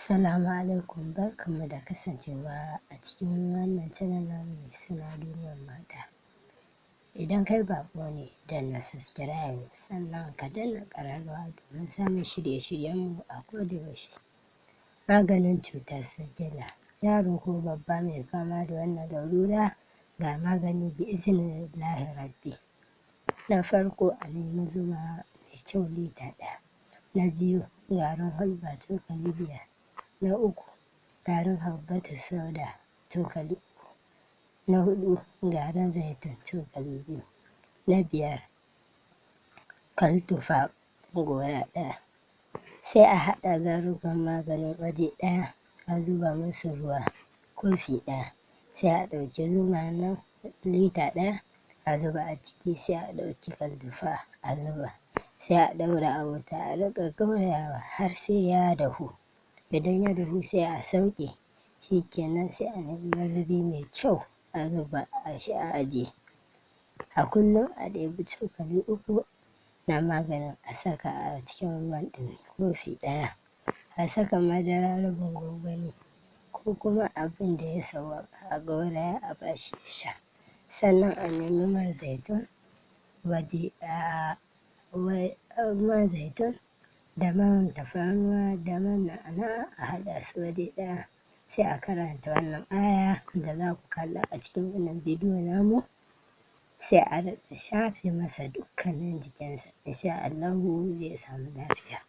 Assalamu alaikum, barkanmu da kasancewa a cikin wannan channel namu mai suna Duniyar Mata. Idan kai baƙo ne, danna subscribe sannan ka danna ƙararrawa domin samun shirye-shiryenmu a koda yaushe. Maganin cutar sikila, yaro ko babba mai fama da wannan larura, ga magani bi'iznillahi rabbi. Na farko, a nemi zuma mai kyau lita 1. Na biyu, garin hulba cokali 5. Na uku, garin habbatus sauda cokali 3. Na huɗu, garin zaitun cokali 2. Na biyar, kaltufa gora 1. Sai a haɗa garukan maganin waje ɗaya, a zuba musu ruwa kofi 1, sai a ɗauki zuman nan lita 1 a zuba a ciki, sai a ɗauki kaltufa a zuba, sai a ɗaura a wuta a riƙa gaurayawa har sai ya dahu. Idan ya dahu, sai a sauke, shi kenan, sai a nemi mazubi mai kyau a zuba shi a ajiye. A kullum a ɗebi cokali 3 na maganin a saka a cikin ruwan ɗumi kofi 1, a saka madara rabin gwangwani ko kuma abin da ya sawwaƙa, a gauraya a ba shi ya sha. Sannan a nemi man zaitun waje a man zaitun da man tafarnuwa da man na'ana'a, a haɗa su waje ɗaya, sai a karanta wannan aya da za ku kalla a cikin wannan bidiyo namu, sai a riƙa shafe masa dukkanin jikinsa, insha Allahu zai samu lafiya.